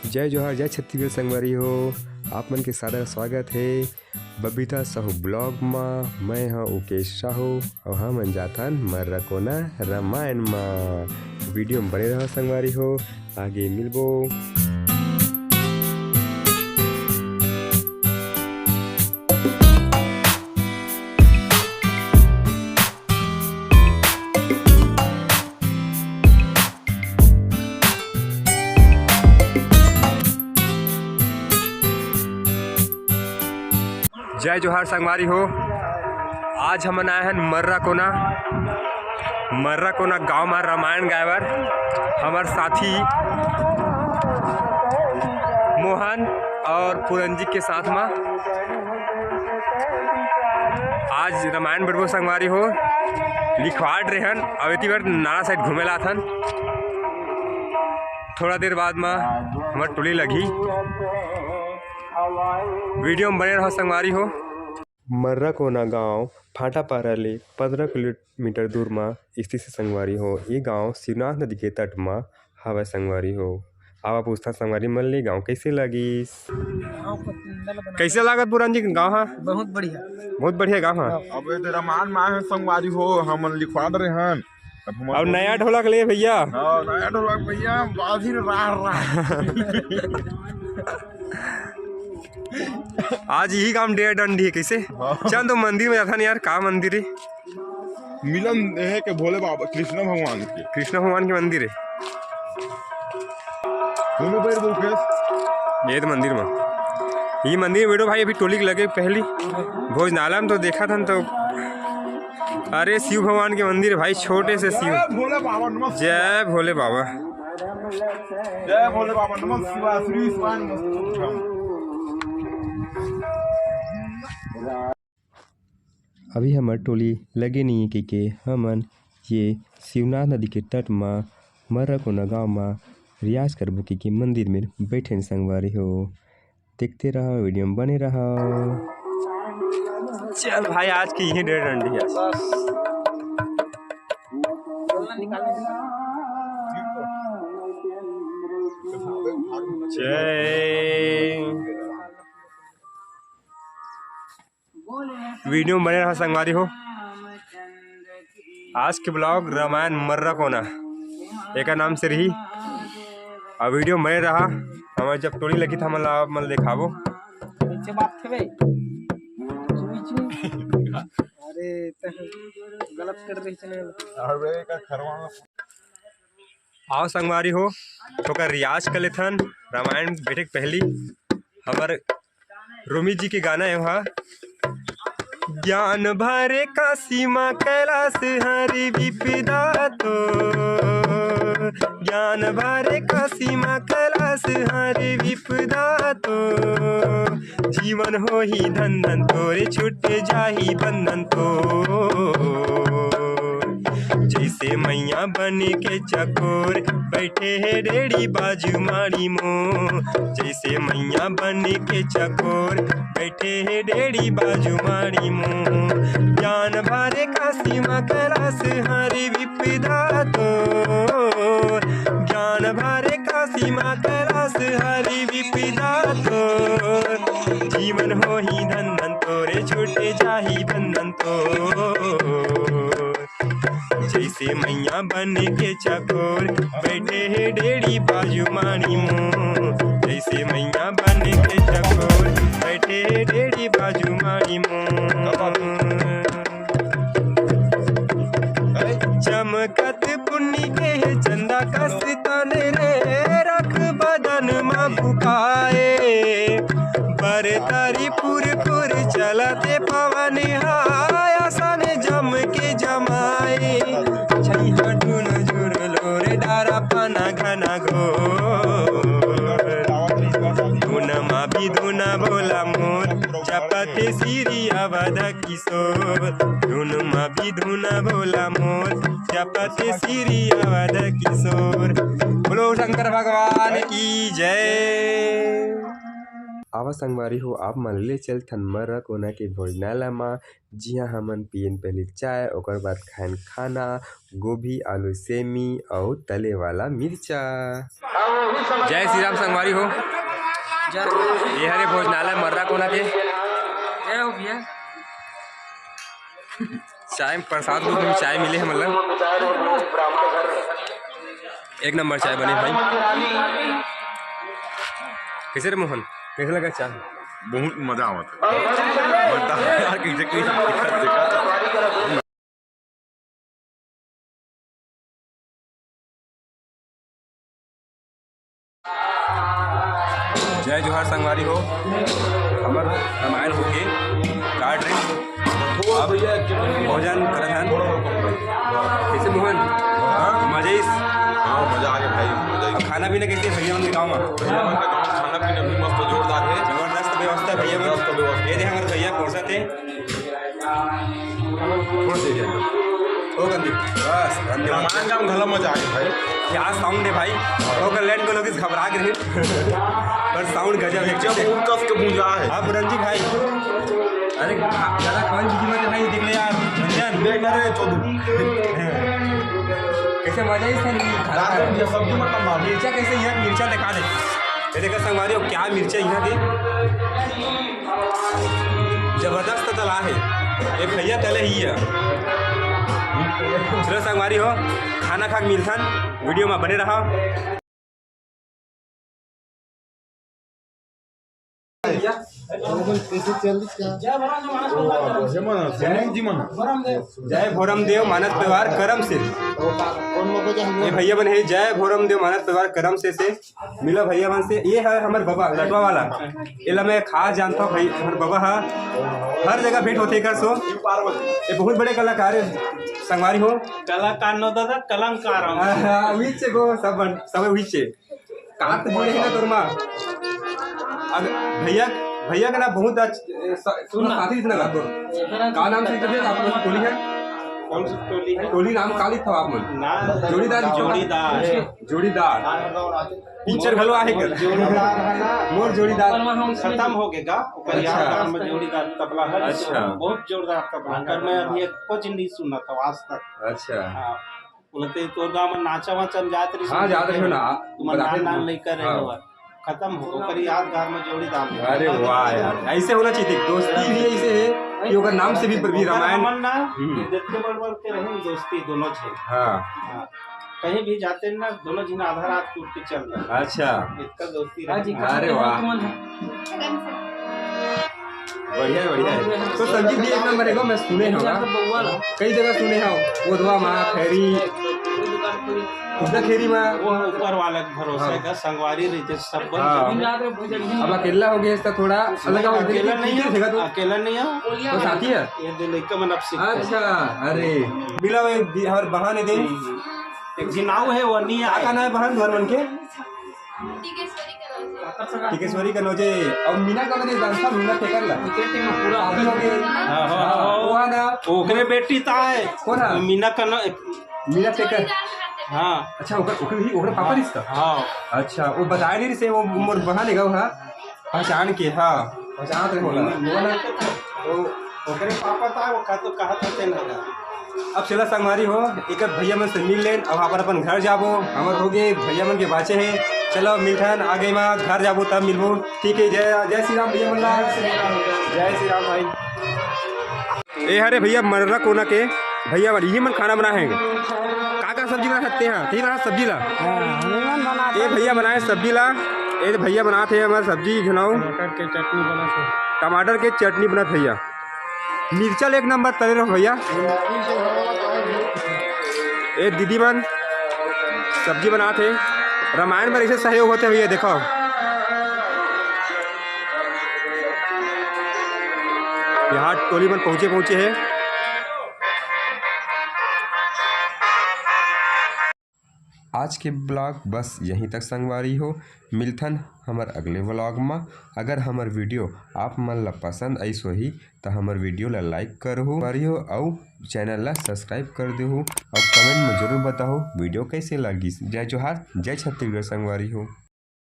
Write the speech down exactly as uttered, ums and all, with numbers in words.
जय जोहार, जय छत्तीसगढ़ संगवारी हो, आप मन के सादर स्वागत हे बबीता साहू vlog मा। मैं ह उकेश साहू अउ हमन जाथन मर्राकोना रामायण मा। Video में बने रहो संगवारी हो, आगे मिलबो। जय जोहार संगवारी हो, आज हमन आए हन मर्राकोना, मर्राकोना गांव मा रामायण गाए बर। हमर साथी मोहन अउ पुरंजी के साथ मा आज रामायण बइठबो संगवारी हो। लिखवाड़ रेहन, अब एती बर नाला side घूमे ला आथन। थोड़ा देर बाद मा हमर टोली लगही। Video में बने रहो संगवारी हो। मर्राकोना गांव फाटापारा ले पंद्रह किलोमीटर दूर मा स्थित हे संगवारी हो। ये गांव शिवनाथ नदी के तट मा हवय संगवारी हो। आवा पूछथन संगवारी मन ले गांव कइसे लगिस। गाँव को सुंदर बना कइसे लागत पुरंजी गांव हा? बहुत बढ़िया। बहुत बढ़िया गांव हा। हाँ। अब ये तो रामायण मा हे संगवारी हो, हमन लिखवाड़ रेहन। अब हमर अउ टोली नया ढोलक ले भैया। हाँ, नया ढोलक भैया, बाजी राह राह। आज इही गांव डेढ़ डंडी हे कइसे? हाँ। चल तो मंदिर में जाथन यार, का मंदिर हे? मिलन हे के भोले बाबा, कृष्ण भगवान के। कृष्ण भगवान के मंदिर हे। घूमे बैठ दो केस। ये तो मंदिर में, ये मंदिर में बैठो भाई, अभी टोली के लगे पहली भोजनालय में तो देखा था न तो। अरे शिव भगवान के मंदिर भाई, छोटे से शिव। जय भोले बाबा नमः। जय भोले बाबा। जय भोले बाबा नमः शिवाय, श्री शिवाय नमः। अभी हमर टोली लगे नइ हे कहिके हमन ये शिवनाथ नदी के तट मा मर्राकोना गांव मा रियाज करबो कहिके मंदिर में बैठेन संगवारी हो। देखते रहो, video में बने रहो। चल भाई, आज की यही डेढ़ डंडी हे। जय। Video में बने रहो संगवारी हो। आज के vlog रामायण मर्राकोना एकर नाम से रही। अउ video में बने रहा, हमर जब टोली लगी था, हमन ला आप मन देखाबो। नीचे बात थे बे। अरे, तह गलत कर रही channel। अरे, का खरवा। आओ संगवारी हो, थोका रियाज कर लेथन रामायण बैठे के पहली। हमर रोमी जी के गाना हे वहाँ। ज्ञान भरे काशी मा कैलाश हरि विपदा तो, ज्ञान भरे काशी मा कैलाश हरि विपदा तो, जीवन होही धन धन तोरे छूट जाही बंधन तो। जैसे मैया बन के चकोर बैठे हे डेड़ी बाजू माड़ी मो, जैसे मैया बन के चकोर बैठे हे डेड़ी बाजू माड़ी मो। ज्ञान भरे काशी मा कैलाश हरि विपदा तो, ज्ञान भरे काशी मा कैलाश हरि विपदा तो, जीवन होही धन धन तोरे छूट जाही बंधन तो। जैसे मैया बन के चकोर बैठे हे डेड़ी बाजू माड़ी मो, जैसे मैया बन के चकोर बैठे हे डेड़ी बाजू माड़ी मो। चमकत पुन्नी के चंदा कस तन रे, रख बदन मा फुकाए। बरतारी पुर पुर चलत पवन हाय, असन जम के जमाए। छैहा टुन झुर लोर डारा पना घना घोर। धुन मा भी धुन बोला मोर, जपत श्री अवध किशोर। धुन मा भी धुन बोला मोर, जपत श्री अवध किशोर। बोलो शंकर भगवान की जय। आवा संगवारी हो, आप मन ले चलथन मर्रा कोना के भोजनालय मा, जिहां हमन पियन पहली चाय, ओकर बाद खायन खाना, गोभी, आलू, सेमी अउ तले वाला मिर्चा। जय श्री राम संगवारी हो। जय। ये हरे भोजनालय मर्रा कोना के। जय हो भैया। चाय प्रसाद रूप में चाय मिले हे, मतलब एक नंबर चाय बने भाई। कैसे रे मोहन, कैसे लगा चाय? बहुत मजा आवत हे। मजा यार, कैसे, कैसे दिक्कत, दिक्कत। जय जोहार संगवारी हो, हमर रामायण होके काट रही। अब भोजन करत हन। कैसे मोहन? हाँ? मजा इस? हाँ, मजा आ गया भाई, मजा आ गया। खाना पीना कैसे भैया मन के गाँव में? भैया मन के गाँव में खाना पीना भी मस्त जोरदार है। जबरदस्त व्यवस्था भैया मन। जबरदस्त व्यवस्था। ये दे हमर भैया परोसत हे। छोड़ दे भैया। ओ गंदी। बस, धन्यवाद। रामायण गाँव घला मजा आ गया भाई। क्या sound है भाई? ओकर लैंड को लोग इस घबरा के रहे। पर sound गजब है। जब उन कस के गूंजा है। हाँ, पुरंजी भाई। अरे, खा-, ज्यादा खान की कीमत नहीं, देख ले यार, रंजन। देख ना रे, चोदू। कैसे मजा ही सर, ये खाना रात में खाना। ये सब्जी मत मार। मिर्चा कैसे यार, मिर्चा दिखा दे। ये देखो संगवारी हो, क्या मिर्चा यहाँ की। जबरदस्त तला है, ये भैया तले ही है। चलो संगवारी हो, खाना खा के मिलथन, वीडियो में बने रहा। जय भोरम देव मानस परिवार करम से। ये भैया बने हैं, जय भोरम देव मानस परिवार करम से, से मिला भैया मन से। ये है हमर बाबा लटवा वाला, एला मैं खास जानता हूँ भाई, हमर बाबा हा हर जगह भेंट होते कर सो। ये बहुत बड़े कलाकार है संगवारी हो। कलाकार नो दादा, कलंकार हम। हाँ, हाँ, उही छे गो, सब बन-, सब उही छे। कात जुड़े है ना तोर माँ। अग-, भैया, भैया का ना बहुत अच्छ-, ए, सा-, सुन ना। साथी इतना का तोर। का नाम से कहिए आप लोग टोली है? कौन सी टोली है? टोली नाम का लिखा आप मन? ना, जोड़ीदार। जोड़ीदार। जोड़ीदार। पिक्चर घलो आहे कर। जोड़ीदार है ना। मोर जोड़ीदार। खत्म हो गए गा, ओकर अच्छा। यार गांव में जोड़ीदार तबला है। अच्छा। बहुत जोरदार तबला। कर मैं अभी एक कुछ नहीं सुना था आज तक। अच्छा। हाँ। बोलते तो गांव में नाचा वाचा में जात रही हाँ, जात रही हो ना। तुम नान नान लेकर रहे हाँ। हो। खत्म हो, ओकर यादगार में जोड़ीदार। अरे वाह यार, ऐसे होना चाहिए। दोस्ती भी ऐसे है कि ओकर नाम से भी प्रभु रामायण। मन ना, हम्म। देखते बड़ बड़ के रहे दोस्ती दोनों झन। हाँ। हाँ। कहीं भी जाते ना, दोनों झन आधा रात के उठ के चल रहे। अच्छा। इतना दोस्ती हाँ जी, रहे। अरे वाह। कौन है? बढ़िया, बढ़िया है। तो संगीत भी एक नंबर है, मैं सुने हूँ। कई जगह सुने हूँ, ओधवा मा, खैरी, उधवा खैरी मा। वो ऊपर वाला के भरोसे हाँ। का संगवारी रहिथे सब बन हाँ। जाथे। अब अकेला हो गया, इसका थोड़ा अलग हो गया। अकेला नहीं है, अकेला नहीं है। वो साथी है? ये दे लइका मन अब सीखथे। अच्छा, अरे, मिला हुए दि-, हर बहाने दे। हम्म। एक झिन आऊ है, वो नहीं का आए। नाम है बहन, घर मन के? टिकेश्वरी कनौजे। टिकेश्वरी कनौजे। और मीना कनौजे जानता, मीना टेकर ला। पूरा शादी हो गई। हाँ, हाँ, हाँ। वो है ना? ओकरे बेटी ता है। कौन है? मीना कनौ-, मीना टेकर। हाँ। अच्छा, ओकर, ओकर ही, ओकर पापा रिश्ता? हाँ। अच्छा, वो बताए नहीं रिसे, वो मोर बहन है, हाँ। पहचान के, हाँ। पहचान तो होला। वो ना, तो ओकरे पापा ता, वो का तो कहा था, तेन लगा। अब चला संगवारी हो, एक भैया मन से मिल लेन, अब अपन अपन घर जाबो। हमर हो गए, भैया मन के बाचे है। चलो मिलथन, आगे मा घर जाबो तब मिलबो। ठीक है, जय, जय श्री राम भैया मन ला। जय श्री राम भाई। ए हरे भैया मर्रा कोना के भैया मन, ये मन खाना बनाए हैं। का का सब्जी बना सकते हैं? यही बना सब्जी ला। हाँ, हमन बनाते ए भैया बनाए सब्जी ला। ए भैया बनात हे हमर सब्जी घनौ। टमाटर के चटनी बना थे। टमाटर के चटनी बनत भैया। मिर्चा ले एक नंबर तले रहो भैया। ए दीदी मन सब्जी बनात हे। रामायण में ऐसे सहयोग होते भैया, देखो। यहाँ टोली मन पहुँचे, पहुँचे हे। आज के vlog बस यहीं तक संगवारी हो। मिलथन हमर अगले vlog मा। अगर हमर video आप मन ला पसंद आइस होही, त हमर video ला like करहु, करियो अउ channel ला subscribe कर देहु, अउ comment में जरूर बताहु video कैसे लागिस। जय जोहार, जय छत्तीसगढ़ संगवारी हो।